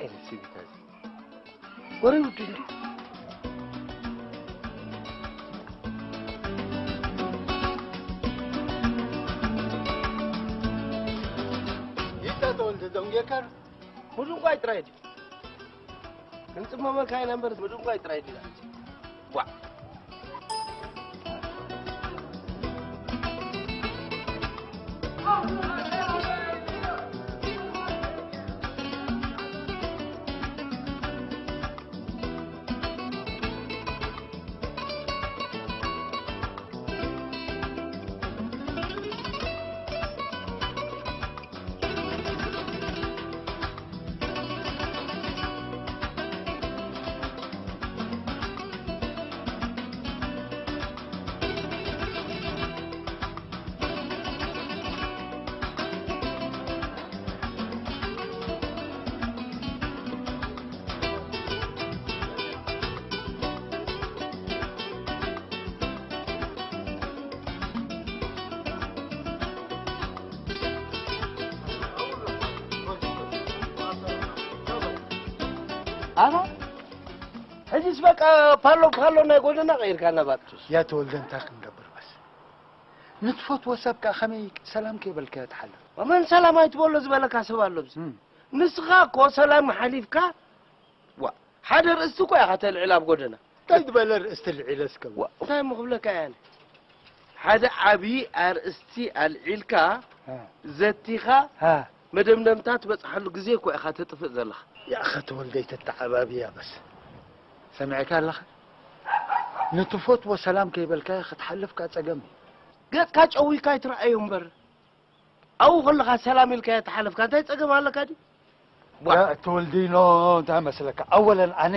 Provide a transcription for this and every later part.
ዓይነት ስቪታ እዚ? ወረ ውድ እንዲ። ይታ ተወልደ ደንጌካ ምድንጓይ ጥራይ ድዩ? ክንጽመመካ ኢና እምበር ምድንጓይ ጥራይ ድዩ? ዋ። ኣታ፣ ሕጂስ በቃ ፓሎ፣ ፓሎ ናይ ጎደና ቀይርካና ባጥሱስ። ያ ተወልደ፣ እንታይ ክንገብር በስ? ንትፈትዎ ሰብ ከኣ ከመይ ሰላም ከይበልካዮ ትሓልፍ? መን ሰላም ኣይትበሎ ዝበለካ ሰብ ኣሎ ኣብዚ? እም። ንስኻ እኮ ሰላም ሓሊፍካ፣ ዋ፣ ሓደ ርእስቲ እኮ ኢኻ ተልዕል ኣብ ጎደና። እንታይ ዝበለ ርእስቲ ልዒለ እስከ? ዋ፣ እንታይ እሞ ክብለካ እየ ኣነ? ሓደ ዓብዪ ኣርእስቲ ኣልዒልካ፣ እ። ዘቲኻ፣ እ። መደምደምታ ትበጽሓሉ ግዜ እኮ ኢኻ ተጥፍእ ዘለኻ። ያኸ ተወልደ ኣይተተዓባብያ በስ። ሰሚዕካ ኣለኻ? ንትፈትዎ ሰላም ከይበልካዮ ክትሓልፍካ ጸገም እዩ። ገጽካ ጨዊካ ኣይትረኣዮ እምበር። ኣብኡ ከለኻ ሰላም ኢልካዮ ተሓለፍካ፣ እንታይ ጸገም ኣለካ ድዩ? ዋ። ያ ተወልዲኖ፣ እንታይ መስለካ? ኣወለን ኣነ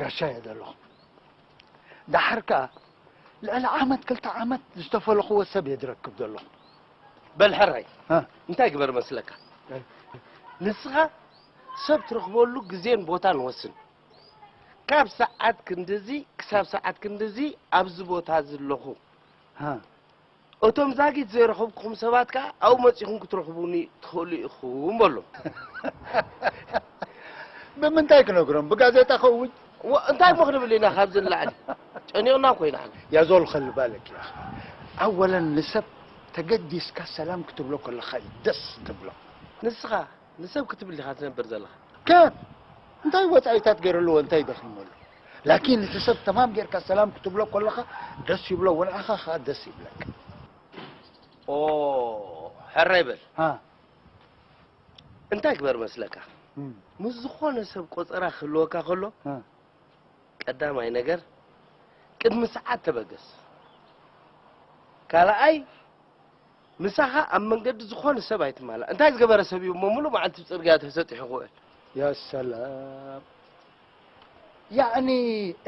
ጋሻ እየ ዘለኹ። ደሓር ከኣ ልዕሊ ዓመት ክልተ ዓመት ዝተፈለኽዎ ሰብ እየ ዝረክብ ዘለኹ። በል ሕራይ፣ እ። እንታይ ግበር መስለካ? እ። ንስኻ ሰብ ትረኽበሉ ግዜን ቦታን ወስን። ካብ ሰዓት ክንድዚ ክሳብ ሰዓት ክንድዚ ኣብዚ ቦታ እዚ ኣለኹ። እ። እቶም ዛጊት ዘይረኸብኩኹም ሰባት ከኣ ኣብኡ መጺኹም ክትረኽቡኒ ትኽእሉ ኢኹም በሎም። ብምንታይ ክነግሮም? ብጋዜጣ ከእውጅ? ወ-፣ እንታይ እሞ ክንብል ኢና ካብዚ ንላዕሊ? ጨኒቕና እኮ ኢና። ያዞል ኸሊ ባለክ ያ። ኣወለን ንሰብ ተገዲስካ ሰላም ክትብሎ ከለኻ እዩ ደስ ትብሎ። ንስኻ ንሰብ ክትብል ኢኻ ትነብር ዘለኻ። ከ እንታይ ወጻኢታት ገይሩ ኣለዎ? እንታይ ይደኽሞ ኣሎ? ላኪን እቲ ሰብ ተማም ጌርካ ሰላም ክትብሎ ከለኻ ደስ ይብሎ፣ ወንዓኻ ኸኣ ደስ ይብለካ። ኦ፣ ሕራይ በል። ሃ። እንታይ ግበር መስለካ? እም። ምስ ዝኾነ ሰብ ቆጸራ ክህልወካ ከሎ፣ ሃ። ቀዳማይ ነገር ቅድሚ ሰዓት ተበገስ። ካልኣይ ምሳኻ ኣብ መንገዲ ዝኾነ ሰብ ኣይትማላእ። እንታይ ዝገበረ ሰብ እዩ እሞ ምሉእ መዓልቲ ብጽርግያ ተሰጢሑ ክውዕል? ያ ሰላም። ያዕኒ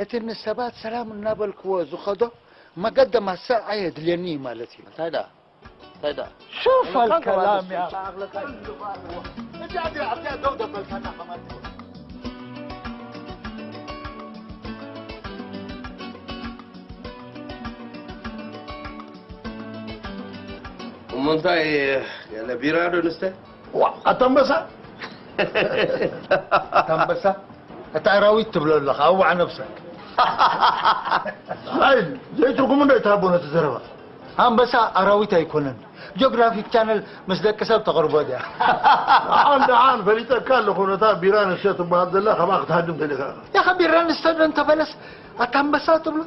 እቲ ንሰባት ሰላም እናበልክዎ ዝኸዶ መገደ ማሰዕ ኣየድልየኒ እዩ ማለት እዩ። እንታይ ደኣ? እንታይ ደኣ? ሹፍ ኣልከላም ያ። እሞ እንታይ፣ ገለ ቢራ ዶ ንስተ? ዋ፣ ኣታ ኣንበሳ! ኣታ ኣንበሳ! ኣታ ኣራዊት ትብሎ ኣለኻ፣ ኣዋዕ ነብሰክ። ኣይ፣ ዘይትርጉሙ እንዶ ኣይትሃቦ ነቲ ዘረባ። ኣንበሳ ኣራዊት ኣይኮነን። ጂኦግራፊክ ቻነል ምስ ደቂ ሰብ ተቕርቦ ድያ? ደሓን፣ ደሓን፣ ፈሊጠካ ኣለኹ፣ ነታ ቢራ ንስተ ትበሃል ዘላ ካብኣ ክትሃድም ደሊኻ ኢኻ። ያኸ ቢራ ንስተ ዶ እንተበለስ ኣታ ኣንበሳ ትብሎ?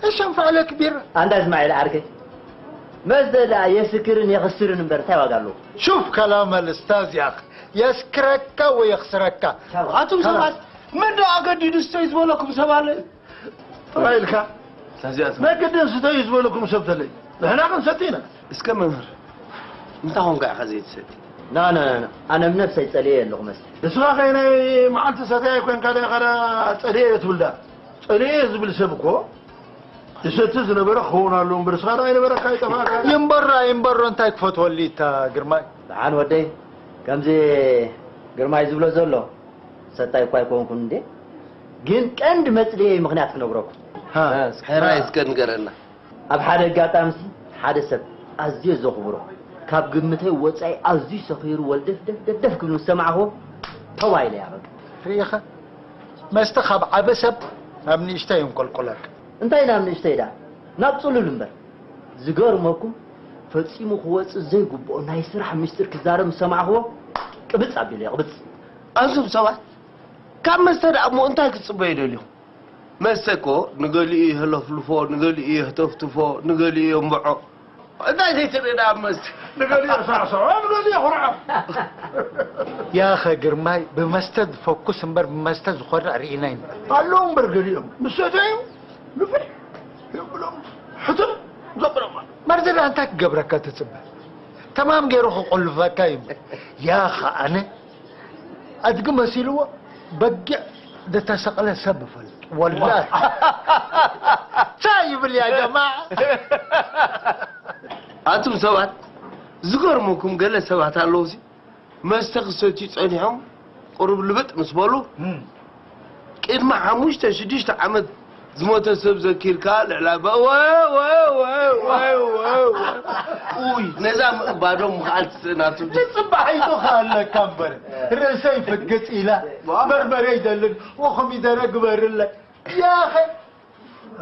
እሺ፣ እንፈዕለክ ቢራ። ኣንዳ እስማዒል ዓርከይ፣ መስተ ደኣ የስክርን የኽስርን እምበር እንታይ ዋጋ ኣለዎ? ሹፍ ከላም ኣልስታዝ ያኽ፣ የስክረካ ወይ የኽስረካ። ኣቱም ሰባት፣ መን ደኣ ኣገዲዱ ስተዩ ዝበለኩም ሰብ ኣለ? ጥራይ ኢልካ። ናይ ግድን ስተዩ ዝበለኩም ሰብ ተለይ፣ ንሕና ክንሰቲ ኢና። እስከ መምህር፣ እንታይ ኾንካ ኢኻ ዘይትሰቲ? ና፣ ና፣ ና፣ ና። ኣነ ብነብሰይ ጸሊኤ ኣለኹ መስተ። ንስኻ ኸ ናይ መዓልቲ ሰታያይ ኮይንካ ዲኻ ጸሊኤ ትብል ደኣ? ጸሊኤ ዝብል ሰብ እኮ ዝሰቲ ዝነበረ ክኸውን ኣለዎ እምበር፣ ንስኻ ደኣ ኣይነበረካ፣ ኣይጠፋእካ። ይንበሮ፣ ይንበሮ፣ እንታይ ክፈትወሉ እታ ግርማይ? ደሓን ወደይ፣ ከምዚ ግርማይ ዝብሎ ዘሎ፣ ሰታይ እኳ ኣይኮንኩን እንዴ፣ ግን ቀንዲ መጽልየይ ምኽንያት ክነግረኩም። ሃ። እስከ ሕራይ እስከ ንገረና። ኣብ ሓደ ኣጋጣሚሲ ሓደ ሰብ ኣዝየ ዘኽብሮ፣ ካብ ግምተይ ወጻኢ ኣዝዩ ሰኺሩ ወልደፍ ደፍ ደፍ ደፍ ክብል ምስ ሰማዕኹዎ፣ ተው ኢለ እያ በቃ። ርኢኻ? መስተ ካብ ዓቢ ሰብ ናብ ንእሽተይ የንቆልቁለካ። እንታይ ናብ ንእሽተይ ደኣ? ናብ ጽሉል እምበር። ዝገርመኩም፣ ፈጺሙ ክወጽእ ዘይግብኦ ናይ ስራሕ ምስጢር ክዛረብ ምስ ሰማዕክዎ፣ ቅብጽ ኣቢለ፣ ቅብጽ። ኣንቱም ሰባት፣ ካብ መስተ ደኣ እሞ እንታይ ክትጽበዩ ደልዮም? መስተ እኮ ንገሊኡ የህለፍልፎ፣ ንገሊኡ የህተፍትፎ፣ ንገሊኡ የንብዖ። እንታይ ዘይትርኢ ደኣ መስተ? ንገሊኡ የሳዕስዖ፣ ንገሊኡ የኹርዖ። ያኸ ግርማይ፣ ብመስተ ዝፈኩስ እምበር ብመስተ ዝኾርዕ ርኢና ኣይንፈልጥ። ኣለዉ እምበር ገሊኦም ምስ ሰተዩ ንፍሕ የብሎም፣ ሕትም ዘብሎም። መርዚ ደኣ እንታይ ክገብረካ ትጽበ? ተማም ገይሩ ክቆልፈካ እዩ። ያኸ ኣነ ኣድጊ መሲልዎ በጊዕ ዝተሰቕለ ሰብ እፈልጥ። ወላሂ። ቻ ይብል ያ ጀማዓ። ኣቱም ሰባት፣ ዝገርመኩም ገለ ሰባት ኣለዉ ሲ፣ መስተ ክሰትዩ ጸኒሖም ቁሩብ ልብጥ ምስ በሉ፣ እም። ቅድሚ ሓሙሽተ ሽዱሽተ ዓመት ዝሞተ ሰብ ዘኪርካ ልዕላ በ-፣ ወ-፣ ወ-፣ ወ-፣ ወ-፣ ወ-፣ ወ-፣ ውይ፣ ነዛ ምእባዶም ምኽኣል ትስእናቱ። ትጽባሕ ኢሉ ከኣለካ እምበር፣ ርእሰይ ፍግጥ ኢላ፣ ዋ። በርበረ ይደልን፣ ወኮሚደረ ግበርለይ። ያኸ፣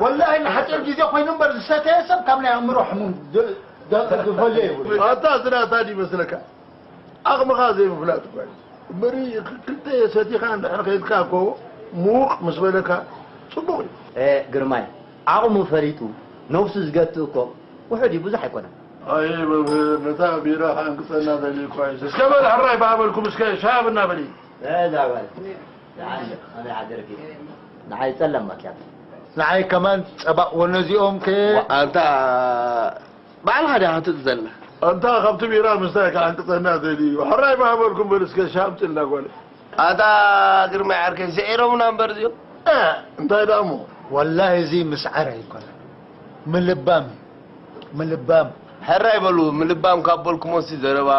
ወላሂ ንሓጺር ግዜ ኮይኑ እምበር ዝሰተየ ሰብ ካብ ናይ ኣእምሮ ሕሙም ዝ-፣ ዝ-፣ ዝፈልዮ የብሉን። ኣታ ዝናታ ድዩ መስለካ? ዓቕምኻ ዘይምፍላጥ እኳ እዩ። እምበሪ ክልተ ሰቲኻ እንድሕር ኬድካ እኮ ምዉቕ ምስ በለካ ጽቡቕ እዩ። ኤ፣ ግርማይ፣ ዓቕሙ ፈሊጡ ነብሱ ዝገትእ እኮ ውሑድ እዩ፣ ብዙሕ ኣይኮነን። ኣየ መምህር፣ ነታ ቢራ ከዕንቅጸና ደልዩ እኳ እዩ። እስከ በል ሕራይ ባህ በልኩም፣ እስከ ሻይ ኣብና በሊ። እዛ ጓል፣ ንዓይ ከመይ ሓደርኪ? ንዓይ ጸለመኪ። ንዓይ ከማን ጸባእ ወነዚኦም ከ? ኣንታ ባዕልኻ ዲኻ ክትእቲ ዘላ? ኣንታ ካብቲ ቢራ ምስታይ ከዓንቅጸና ደልዩ እዩ። ሕራይ ባህ በልኩም በል እስከ ሻምጭልና ጓል። ኣታ ግርማይ ዓርከይ፣ ስዒሮምና እምበር እዚኦም። እ፣ እንታይ ደኣ እሞ? ወላሂ እዚ ምስዓር ኣይኮነን። ምልባም እዩ። ምልባም። ሕራይ በሉ፣ ምልባም ካብ በልኩሞሲ ዘረባ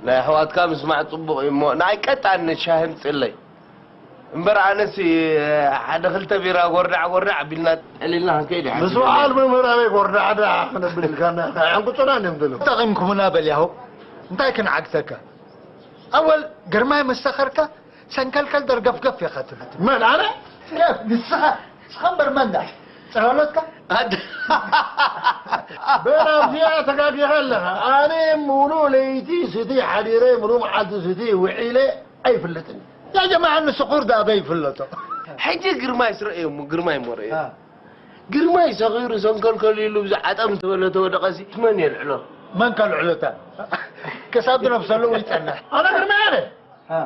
ናይ ኣሕዋትካ ምስማዕ ጽቡቕ እዩ እሞ፣ ንዓይ ቀጣን ሻሂ ኣምጽለይ። እምበር ኣነሲ ሓደ ክልተ ቢራ ጎርዳዕ ጎርዳዕ ኣቢልና ጠሊልና ክንከይድ ኢና። ምስ በዓል መምህር ኣበይ ጎርዳዕዳዕ ክነብል ኢልካና ኢኻ። ኣዕንቁጹና እንዲዮም ዘለዉ። ተጠቒምኩምና በል ያሆ። እንታይ ክንዓግተካ? ኣወል ግርማይ ምስ ሰኸርካ ሰንከልከል ደርገፍገፍ ኢኻ ትብል። መን ኣነ? ንስኻ፣ ንስኻ እምበር መን ዳ? ጽላሎትካ? ኣደ-፣ በል ኣብዚኣ ተጋጊኻ ኣለኻ። ኣነ ሙሉእ ለይቲ ስቲ ሓዲረ፣ ሙሉእ መዓልቲ ስቲ ውዒለ፣ ኣይፍለጥን። ያ ጀማዓ ንስኹር ዳ ኣበይ ይፍለጦ? ሕጂ ግርማይ ስረእዮ እሞ፣ ግርማይ እሞ ረእዮ። አ። ግርማይ ሰኺሩ ሰንከልከል ኢሉ ብዚ ዓጠም ዝበለ ተወደቐሲ መን የልዕሎ? መን ከልዕሎ እታ? ክሳብ ዝነፍሰሉ ይጸንሕ። ኣነ ግርማይ ኣነ። አ።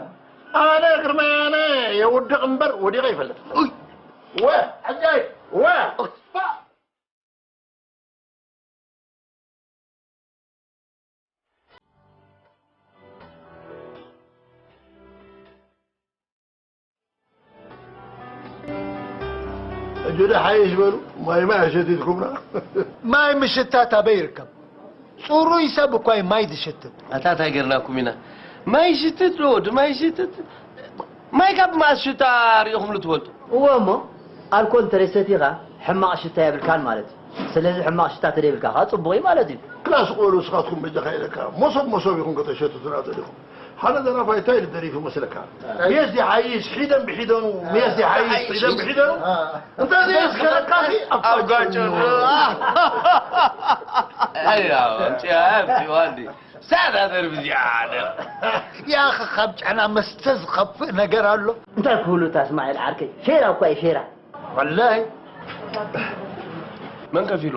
ኣነ ግርማይ ኣነ የውድቕ እምበር ወዲቐ ይፈልጥ። ኡይ። ወ። ሕጂ። ወ። ሕጂ ዶ ሓይሽ በሉ፣ ማይ ማይ ኣሸቲትኩምና። ማይ ምሽታት ኣበይ ይርከብ? ጽሩይ ሰብ እኳ እዩ ማይ ዝሽትት። ኣታ እንታይ ጌርናኩም ኢና? ማይ ይሽትት ዶ፣ ድማይ ይሽትት? ማይ ካብ መኣስ ሽታ ሪኢኹምሉ ትፈልጡ? እወ እሞ፣ ኣልኮል እንተ ሰቲኻ ሕማቕ ሽታ የብልካን ማለት እዩ። ስለዚ ሕማቕ ሽታ እንተ ዘይብልካ ከኣ ጽቡቕ እዩ ማለት እዩ። ክላስ ቆልዑ ንስኻትኩም በጃኻ ኢለካ፣ መሶብ መሶብ ኢኹም ከተሸትቱና ጸኒኹም። ሓደ ደራፋይ እንታይ ኢሉ ደሪፉ መስለካ? እንታይ? ሜስ ይሓይሽ ሒደን ብሒደኑ፣ ሜስ ይሓይሽ ሒደን ብሒደኑ። አ። እንተ ዘየስከረካሲ ኣብ ኣብ ጋጨኑ። ጋጨኑ። ኣይ፣ ኣምጪ፣ ኣምጪ፣ ዋንዲ። ሳዳ ደርቢ እዚኣ፣ ኣነ። ያኸ ካብ ጨና መስተ ዝኸፍእ ነገር ኣሎ? እንታይ ክህሉ እታ እስማዒል ዓርከይ? ፌራ እኳ እዩ፣ ፌራ። ወላሂ። መን ከፊሎ?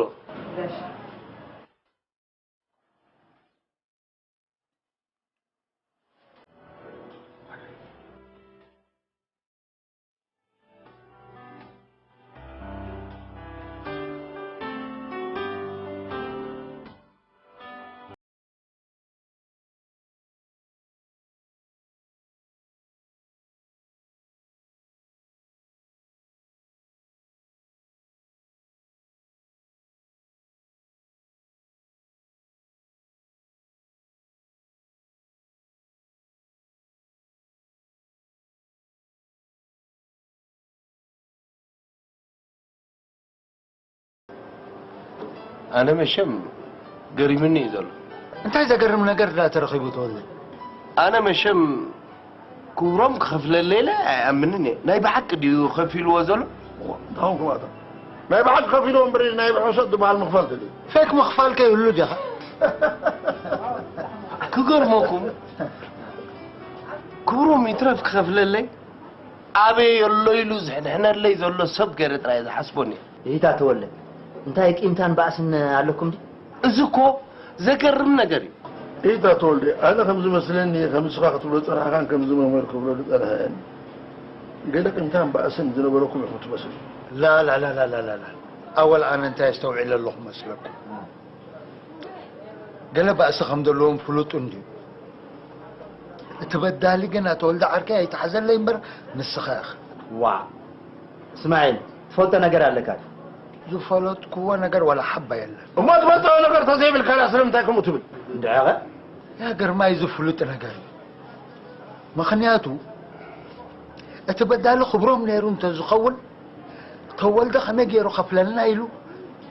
ኣነ መሸም ገሪምኒ እዩ ዘሎ። እንታይ ዘገርም ነገር ዳ ተረኺቡ ተወልደ? ኣነ መሸም ክብሮም ክኸፍለለይ ኢለ ኣይኣምንን እየ። ናይ ብሓቂ ድዩ ከፊልዎ ዘሎ? እንታይ ኾንኩም ኣታ? ናይ ብሓቂ ከፊልዎ እምበር ናይ ብሐሶት ዝበሃል ምኽፋል ተልዩ። ፌክ ምኽፋል ከይህሉ ዲኻ? ክገርመኩም፣ ክብሮም ይትረፍ ክኸፍለለይ፣ ኣበይ ኣሎ ኢሉ ዝሕንሕነለይ ዘሎ ሰብ ገይረ ጥራይ ዝሓስቦን እየ። ይታ ተወለ፣ እንታይ ቂምታን ባእስን ኣለኩም ድዩ? እዚ እኮ ዘገርም ነገር እዩ። ኢታ ተወልደ፣ ኣነ ከም ዝመስለኒ፣ ከም ንስኻ ክትብሎ ጸናሕካን ከም ዝመምህር ክብሎ ዝጸንሐን፣ ገለ ቅንታን ባእስን ዝነበረኩም ኢኹም ትመስሉ። ላ፣ ላ፣ ላ። ኣወል ኣነ እንታይ ኣስተውዒለ ኣለኹ መስለኩም? ገለ ባእሲ ከም ዘለዎም ፍሉጥ እንድዩ። እቲ በዳሊ ግን ኣቶ ወልደ ዓርከይ ኣይትሓዘለይ እምበር ንስኻ ኢኻ። ዋ፣ እስማዒል፣ ትፈልጦ ነገር ኣለካ ድዩ? ዝፈለጥኩዎ ነገር ዋላ ሓባ የለን። እሞ ትፈልጦ ነገር ተዘይብልካ ዳ ስለምንታይ ከምኡ ትብል? እንድዒ ኸ? ያ ግርማይ፣ እዚ ፍሉጥ ነገር እዩ። ምኽንያቱ፣ እቲ በዳሊ ክብሮም ነይሩ እንተዝኸውን፣ ተወልደ ከመይ ገይሩ ከፍለልና ኢሉ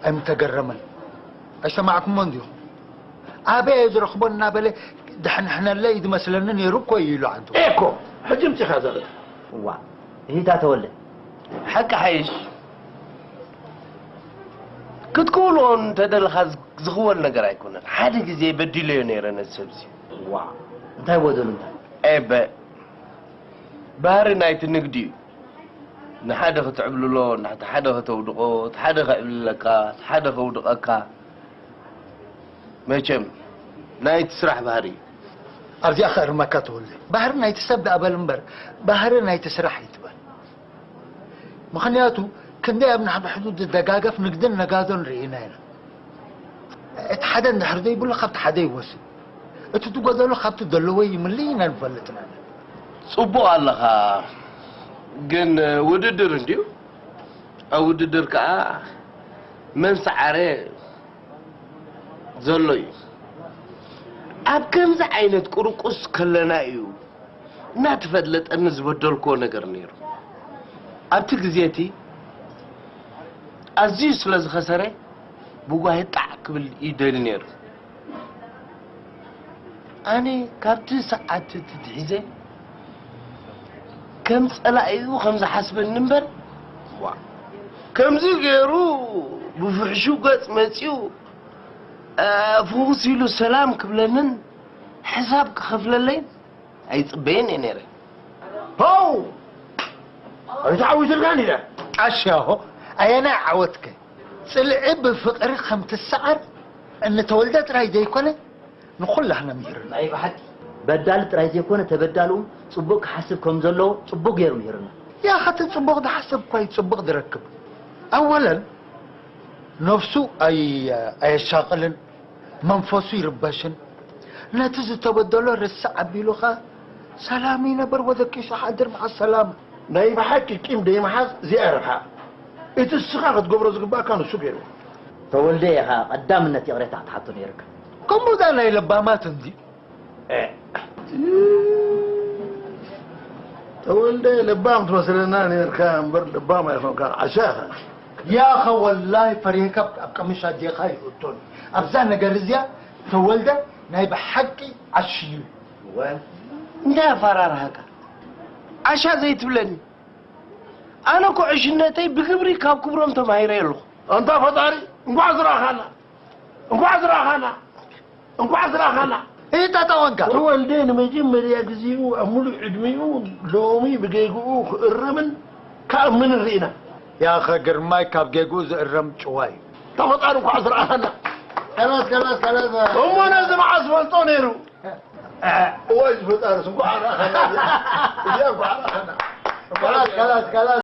ኣይምተገረመን። ኣይሰማዕኩሞን ዲኹም? ኣበይ እየ ዝረኽቦ እናበለ ድሕንሕነለይ ዝመስለኒ ነይሩ እኮ እዩ ኢሉ ዓንቱ። ኤኮ፣ ሕጂ ምጺኻ ዘረባ። እዋ፣ እሂታ ተወልደ። ሓቂ ሓይሽ። ክትክውልዎ እንተደለኻ ዝ-፣ ዝኽወል ነገር ኣይኮነን። ሓደ ግዜ በዲለዮ ነይረ ነዚ ሰብዚ። ዋ፣ እንታይ በደሉ እንታይ? ኤበ፣ ባህሪ ናይቲ ንግዲ እዩ። ንሓደ ክትዕብልሎ፣ ንሓደ ከተውድቖ፣ እቲ ሓደ ከዕብልለካ፣ እቲ ሓደ ከውድቐካ። መቸም፣ ናይቲ ስራሕ ባህሪ እዩ። ኣብዚኣ ከእርመካ ተወልደ። ባህሪ ናይቲ ሰብ ደኣ በል እምበር፣ ባህሪ ናይቲ ስራሕ ኣይትበል። ምኽንያቱ፣ ክንደይ ኣብ ንሓድሕዱ ዝደጋገፍ ንግድን ነጋዶን ርኢና ኢና። እቲ ሓደ እንድሕር ዘይብሉ፣ ካብቲ ሓደ ይወስድ። እቲ ዝጎደሎ ካብቲ ዘለዎ ይምልእ ኢና ንፈልጥ ኢና። ጽቡቕ ኣለኻ፣ ግን ውድድር እንድዩ። ኣብ ውድድር ከኣ መን ሰዓረ ዘሎ እዩ። ኣብ ከምዚ ዓይነት ቁርቁስ ከለና እዩ እናተፈለጠኒ ዝበደልክዎ ነገር ነይሩ። ኣብቲ ግዜ እቲ ኣዝዩ ስለ ዝኸሰረ ብጓሂ ጣዕ ክብል ይደሊ ነይሩ። ኣነ ካብቲ ሰዓት እቲ ትሒዘ ከም ጸላኢኡ ከም ዝሓስበኒ እምበር፣ ዋ፣ ከምዚ ገይሩ ብፍሕሹ ገጽ መጺኡ፣ እ፣ ፍኹስ ኢሉ ሰላም ክብለንን ሕሳብ ክኸፍለለይን ኣይጽበየን እየ ነይረ። ፖው! ኣይተዓዊትልካን ኢለ። ዓሻ፣ ኣየናይ ዓወትከ? ጽልኢ ብፍቕሪ ከም ትሰዓር እንተወልደ ጥራይ ዘይኮነ፣ ንኹላህና ምሂርና። ናይ ብሓቂ በዳሊ ጥራይ ዘይኮነ፣ ተበዳሊ እውን ጽቡቕ ክሓስብ ከም ዘለዎ ጽቡቕ ገይሩ ምሂርና። ያኸ እቲ ጽቡቕ ዝሓስብ እኳ እዩ ጽቡቕ ዝረክብ። ኣወለን፣ ነፍሱ ኣይ-፣ ኣየሻቕልን፣ መንፈሱ ይርበሽን። ነቲ ዝተበደሎ ርስዕ ኣቢሉ ኸኣ ሰላም ይነብር ወደቂሱ ሓድር መዓ ሰላም። ናይ ብሓቂ ቂም ደይምሓዝ እዚኣ እያ ረብሓ። እቲ እስኻ ክትገብሮ ዝግባእካ ንሱ ገይርዎ። ተወልደ ኢኻ ቀዳምነት ይቕሬታ ክትሓቶ ነይርካ። ከምኡ ዳ ናይ ለባማት እንዲ። ተወልደ ለባም ትመስለና ነርካ እምበር ለባም ኣይኮንካን፣ ዓሻ ኢኻ። ያኸ ወላሂ ፈሪህካ ኣብ ቀምሽ ኣዴኻ ይእቶን። ኣብዛ ነገር እዚኣ ተወልደ ናይ ብሓቂ ዓሽዩ። ወ-፣ እንታይ ኣፈራርሃካ? ዓሻ ዘይትብለኒ። ኣነ እኮ ዕሽነተይ ብግብሪ ካብ ክብሮም ተማሂረ ኣለኹ። ኣንታ ፈጣሪ፣ እንኳዕ ዝረኣኻና፣ እንኳዕ ዝረኣኻና፣ እንኳዕ ዝረኣኻና። እይ፣ ጣጣ ወንካ። ተወልደ ንመጀመርያ ግዜኡ ኣብ ሙሉእ ዕድሚኡ ሎሚ ብጌግኡ ክእረምን ክኣምንን ርኢና። ያኸ ግርማይ ካብ ጌግኡ ዝእረም ጭዋ እዩ። ተፈጣሪ እንኳዕ ዝረኣኻና። ከላስ፣ ከላስ፣ ከላስ። እሞ ነዚ መዓስ ፈልጦ ነይሩ? እዋይ ዝፈጣርስ እንኳዕ ረኣኻና። እዚኣ እንኳዕ ረኣኻና። ከላስ፣ ከላስ፣ ከላስ።